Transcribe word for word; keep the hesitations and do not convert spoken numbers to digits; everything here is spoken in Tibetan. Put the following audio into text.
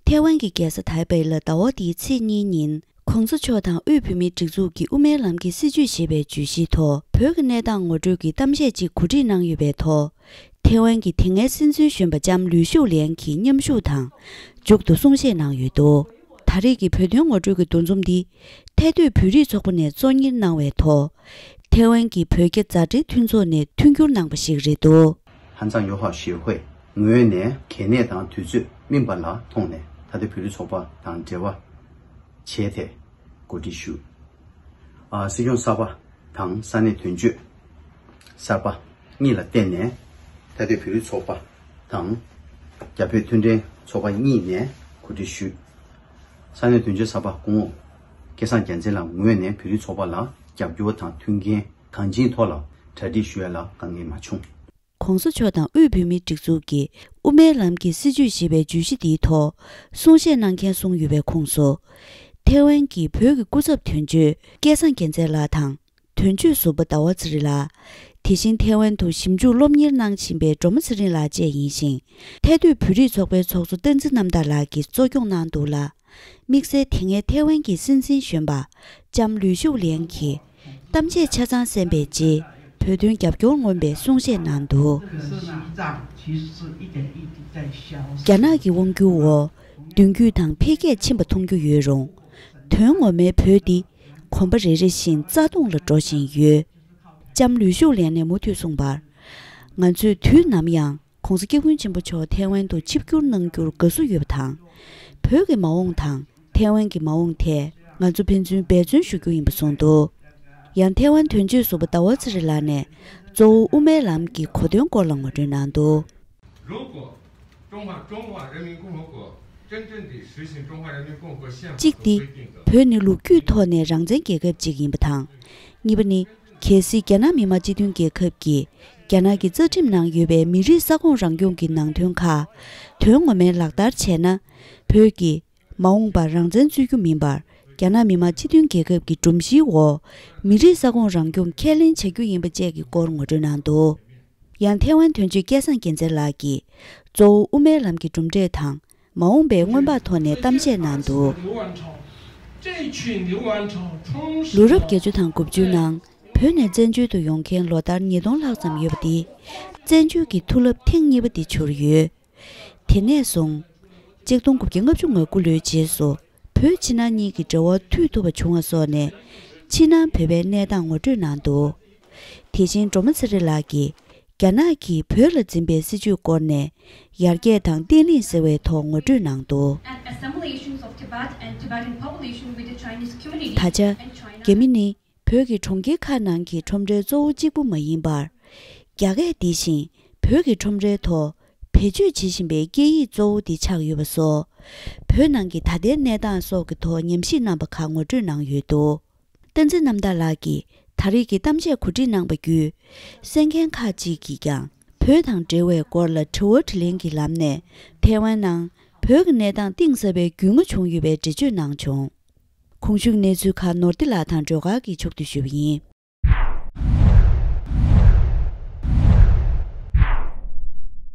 ཐའེ་ཝན་གྱི་རྒྱལ་ས་ཐའེ་པེ་ལ་ཟླ་བ་འདིའི་ཚེས་གཉིས་ཉིན་༸གོང་ས་མཆོག་དང་དབུས་བོད་མིའི་སྒྲིག་འཛུགས་ཀྱི་དབུ་མའི་ལམ་གྱི་སྲིད་བྱུས་ཞེས་པའི་བརྗོད་གཞིའི་ཐོག་བོད་ཀྱི་གནས་སྟངས་ངོ་སྤྲོད་ཀྱི་གཏམ་བཤད་ཅིག་གོ་སྒྲིག་གནང་ཡོད་པའི་ཐོག་ཐའེ་ཝན་གྱི་དེ་སྔའི་སྲིད་འཛིན་གཞོན་པ་ལྕམ་ལུའུ་ཞུའུ་ལེན་གྱིས་མཉམ་ཞུགས་དང་མཇུག་ཏུ་གསུང་བཤད་གནང་ཡོད་འདུག་ད་རེས་ཀྱི་བོད་དོན་ངོ་སྤྲོད་ཀྱི་འདུ་འཛོམས་འདི་ཐའེ་སྡོད་བོད་རིགས་ཚོགས་པ་ནས་གཙོ་གཉེར་གནང་བའི་ཐོག་ཐའེ་ཝན་གྱི་བོད་རྒྱ་མཛའ་འབྲེལ་མཐུན་ཚོགས་ནས་མཐུན་འགྱུར་གནང་པ་ཞིག་རེད་འདུག་ཧན་ཙང་ཡོ་ཧྭ་ཞི་ཧུའེ་ངོས་ནས་གལ་གནད་དང་དུས་ཚོད་སྨིན་པ་ལ་མཐོང་ནས་ད་ལྟ་བོད་རིགས་ཚོགས་པ་དང་འབྲེལ་བ་བྱས་ཏེ་གོ་སྒྲིག་ཞུ། ཨ། སྲིད་སྐྱོང་གསར་པ་དང་ས་གནས་དོན་གཅོད་གསར་པ་གཉིས་ལ་བརྟེན་ནས་ད་ལྟའི་བོད་རིགས་ཚོགས་པ་དང་རྒྱ་བོད་མཐུན་འབྲེལ་ཚོགས་པ་གཉིས་ནས་གོ་སྒྲིག་ཞུས། ས་གནས་དོན་གཅོད་གསར་པ་སྐུ་ངོ་སྐལ་བཟང་རྒྱལ་མཚན་ལགས་ངོས་ནས་བོད་རིགས་ཚོགས་པ་ལ་རྒྱབ་སྐྱོར་དང་མཐུན་རྐྱེན་གང་ཅིའི་ཐོག་ལ་གྲ་སྒྲིག་ཞུ་ཡ་ལ་དཀའ་ངལ་མ་བྱུང་། ༸གོང་ས་མཆོག་དང་དབུས་བོད་མིའི་སྒྲིག་འཛུགས་ཀྱི་དབུ་མའི་ལམ་གྱི་སྲིད་བྱུས་ཞེས་པའི་བརྗོད་གཞི་འདིའི་ཐོག་གསུང་བཤད་གནང་མཁན་གསུང་ཡོད་པའི་ཁོངས་སུ། ཐའེ་ཝན་གྱི་བོད་ཀྱི་སྐུ་ཚབ་དོན་གཅོད་སྐལ་བཟང་རྒྱལ་མཚན་ལགས་དང་། དོན་གཅོད་ཟུར་པ་ཟླ་བ་ཚེ་རིང་ལགས། དེ་བཞིན་ཐའེ་ཝན་དུ་ཞིབ་འཇུག་སློབ་གཉེར་གནང་བཞིན་པའི་སྒྲོལ་མ་ཚེ་རིང་ལགས་བཅས་ཡིན་ཞིང་། ཐའེ་སྡོད་བོད་རིགས་ཚོགས་པའི་ཚོགས་གཙོ་བསྟན་འཛིན་རྣམ་དག་ལགས་ཀྱིས་གཙོ་སྐྱོང་གནང་འདུག་ལ། དམིགས་བསལ་དེ་སྔའི་ཐའེ་ཝན་གྱི་སྲིད་འཛིན་གཞོན་པ་ལྕམ་ལུའུ་ཞུའུ་ལེན་གྱིས་གཏམ་བཤད་ཆ་ཚང་གསན་པའི་རྗེས་བོད་དོན་རྒྱབ་སྐྱོར་མངོན་པའི་གསུང་བཤད་གནང་འདུག་རྒྱ་ནག་གི་དབང་སྒྱུར་འོག་མདུན་སྐྱོད་དང་འཕེལ་རྒྱས་ཕྱིན་པ་མཐོང་རྒྱུ་ཡོད་རུང་། དོན་ངོ་མའི་བོད་འདི་གོམ་པ་རེ་རེ་བཞིན་རྩ་སྟོངས་ལ་འགྲོ་བཞིན་ཡོད། ལྕམ་ལུའུ་ཞུའུ་ལེན་ནས་མུ་མཐུད་གསུངས་པར། ང་ཚོས་དུས་ནམ་ཡང་༸གོང་ས་༸སྐྱབས་མགོན་ཆེན་པོ་མཆོག་ཐའེ་ཝན་དུ་ཆིབས་བསྒྱུར་གནང་རྒྱུར་དགའ་བསུ་ཡོད་པ་དང་། བོད་ཀྱི་མ་འོངས་དང་ཐའེ་ཝན་གྱི་མ་འོངས་ཐད་ང་ཚོ་ཕན་ཚུན་འབད་བརྩོན་ཞུ་རྒྱུ་ཡིན་པ་གསུངས་འདུག་ཡང་ཐའེ་ཝན་དོན་གཅོད་ཟུར་པ་ཟླ་བ་ཚེ་རིང་ལགས་ནས་གཙོ་བོ་དབུ་མའི་ལམ་གྱི་གོ་དོན་སྐོར་ལ་ངོ་སྤྲོད་གནང་འདུག 如果中华中华人民共和国真正地实行中华人民共和国宪法 གཅིག་སྟེ། 和规定的 བོད་ནི་ལོ་རྒྱུས་ཐོག་ནས་རང་བཙན་རྒྱལ་ཁབ་ཅིག་ཡིན་པ་དང་། གཉིས་པ་ནི། གལ་སྲིད་རྒྱ་ནག་མི་དམངས་སྤྱི་མཐུན་རྒྱལ་ཁབ་ཀྱིས་རྒྱ་ནག་གི་རྩ་ཁྲིམས་ནང་ཡོད་པའི་མི་རིགས་ས་ཁོངས་རང་སྐྱོང་གི་ནང་དོན་ཁག་དོན་ངོ་མའི་ལག་བསྟར་བྱས་ན། བོད་ཀྱིས་མ་འོངས་པར་རང་བཙན་རྩོད་རྒྱུ་མིན་པར། རྒྱ་ནག་མི་དམངས་སྤྱི་མཐུན་རྒྱལ་ཁབ་ཀྱི་སྒྲོམ་གཞིའི་འོག་མི་རིགས་ས་ཁོངས་རང་སྐྱོང་ཁས་ལེན་བྱ་རྒྱུ་ཡིན་པ་བཅས་ཀྱི་སྐོར་ངོ་སྤྲོད་གནང་འདུག་ཡང་ཐའེ་ཝན་དོན་གཅོད་སྐལ་བཟང་རྒྱལ་མཚན་ལགས་ཀྱིས་གཙོ་བོ་དབུ་མའི་ལམ་གྱི་གྲུབ་འབྲས་དང་མ་འོངས་པའི་སྔོན་དཔག་ཐོག་ནས་གཏམ་བཤད་གནང་འདུག་ལོ་རབས་བརྒྱད་ཅུ་དང་དགུ་བཅུའི་ནང་བོད་ནས་བཙན་བྱོལ་དུ་ཡོང་མཁན་ལོ་ལྟར་ཉིས་སྟོང་ལྷག་ཙམ་ཡོད་པ་འདི་བཙན་བྱོལ་གྱི་མཐུ་རླབས་ཐེངས་གཉིས་པ་འདི་འཕྱུར་ཡོད། དེ་ནས་བཟུང་། ཆིག་སྟོང་དགུ་བརྒྱ་ལྔ་བཅུ་ང་དགུ་ལོའི་རྗེས་སུ་བོད་ཕྱི་ནང་གཉིས་ཀྱི་འབྲེལ་བ་མཐུད་ཐུབ་པ་བྱུང་བ་སོགས་ནས་ཕྱི་ནང་བོད་པའི་གནས་སྟངས་ངོ་སྤྲོད་གནང་འདུག་དེ་བཞིན་སྒྲོལ་མ་ཚེ་རིང་ལགས་ཀྱིས་རྒྱ་ནག་གིས་བོད་ལ་འཛིན་པའི་སྲིད་བྱུས་སྐོར་ནས་ཡར་རྒྱས་དང་བརྟན་ལྷིང་ཟེར་བའི་ཐོག་ངོ་སྤྲོད་གནང་འདུག Assimilations of Tibet and Tibetan population with the Chinese community ད་ཆ། and China རྒྱ་མི་ནི་བོད་ཀྱི་གྲོང་ཁྱེར་ཁག་ནང་གི་ཁྲོམ་རའི་གཙོ་བོ་གཅིག་པུ་མ་ཡིན་པར། རྒྱ་སྐད་འདི་བཞིན་བོད་ཀྱི་ཁྲོམ་རའི་ཐོག་བེད་སྤྱོད་བྱེད་བཞིན་པའི་སྐད་ཡིག་གཙོ་བོ་འདི་ཆགས་ཡོད་པ་སོགས། བོད་ནང་གི་ད་ལྟའི་གནས་སྟངས་སོགས་ཀྱི་ཐོག་ཉམས་ཞིབ་གནང་པ་ཁག་ངོ་སྤྲོད་གནང་ཡོད་འདུག་བསྟན་འཛིན་རྣམ་དག་ལགས་ཀྱིས་ད་རེས་ཀྱི་གཏམ་བཤད་གོ་སྒྲིག་གནང་པ་བརྒྱུད། གསན་མཁན་ཁག་ཅིག་གིས་ཀྱང་བོད་དང་འབྲེལ་བའི་སྐོར་ལ་དྲི་བ་དྲིས་ལན་གྱི་ལམ་ནས་ཐའེ་ཝན་ནང་བོད་ཀྱི་གནས་སྟངས་གཏིང་ཟབ་པའི་རྒྱུས་མངའ་བྱུང་ཡོད་པའི་འགྲེལ་བརྗོད་གནང་བྱུང་། གོང་ཞུས་གནས་ཚུལ་ཁག་ནོར་བདེ་ལགས་དང་སྒྲོལ་དཀར་གྱིས་ཕྱོགས་བསྡུས་ཞུས་པ་ཡིན།